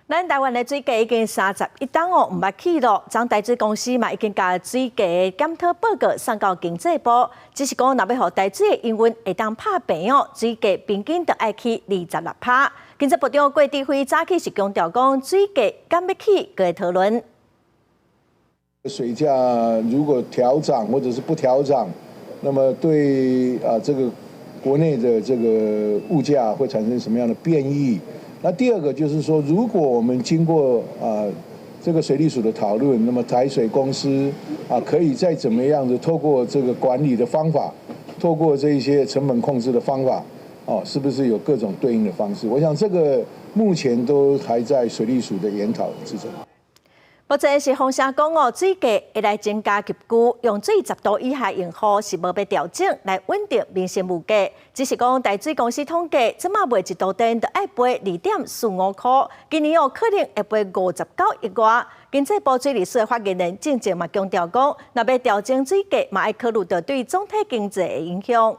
咱台灣的水價已經31冬哦，毋捌起囉。昨台水公司嘛已經共水價檢討報告送到經濟部，只是講若欲予台水的營運會當拍平哦，水價平均著愛起26%。經濟部長郭哲輝早起是強調講，水價敢欲起，閣會討論。水價如果調漲或者是不調漲，那麼對啊這個國內的這個物價會產生什麼樣的變異？那第二個就是說，如果我們經過啊這個水利署的討論，那麼台水公司啊可以再怎麼樣的透過這個管理的方法，透過這一些成本控制的方法，哦，是不是有各種對應的方式？我想這個目前都還在水利署的研討之中。目前是風聲講哦，水價會來增加急劇，用水10度以下用戶是無欲調整來穩定民生物價。只是講台水公司統計，這馬賣一度電就愛賠2.45箍，今年哦可能會賠59億外。經濟部水利署的發言人進前嘛強調講，若欲調整水價，嘛愛考慮著對總體經濟的影響。